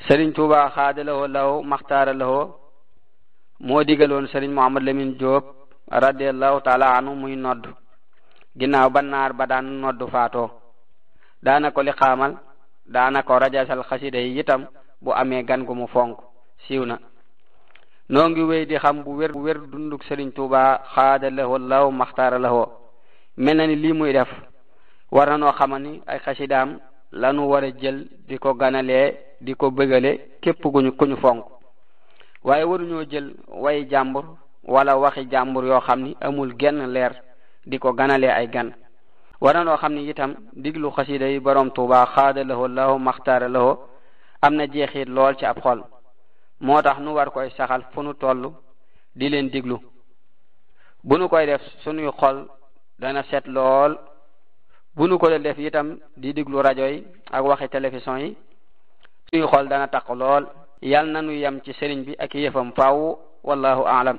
Serigne Touba xaadalawoo law maxtaaralawoo moo digaloon Serigne Mouhamad Lamine Diop radiyallahu taala anhu muy nodd ginnaaw ba naar ba daan noddu faatoo daana ko li xaamal daana ko rajasal xasida yi itam bu amee gan gu mu fonk siiw na noo ngi wéy di xam bu wér dunduk Serigne Touba xaadalawoo law maxtaaralawoo mel na ni lii muy def war na noo xamal ni ay xasidaam lanu war a jël di ko ganalee di ko bëggale képp ku ñu fonk waaye waruñoo jël way jàmbur wala waxi jàmbur yoo xam ni amul genn leer di ko ganalee ay gan war na noo xam ni itam diglu xasida yi borom Touba xaadalawoo law maxtaaralawoo am na jeexit lool ci ab xol moo tax nu war koy saxal fu nu toll di leen diglu bu nu koy def sunuy xol dana set lool bu nu ko def itam di diglu rajo yi ak waxi télévision yi sunuy xol dana taq lool yal na nu yem ci sëriñ bi ak yëfam faaw wallahu a'lam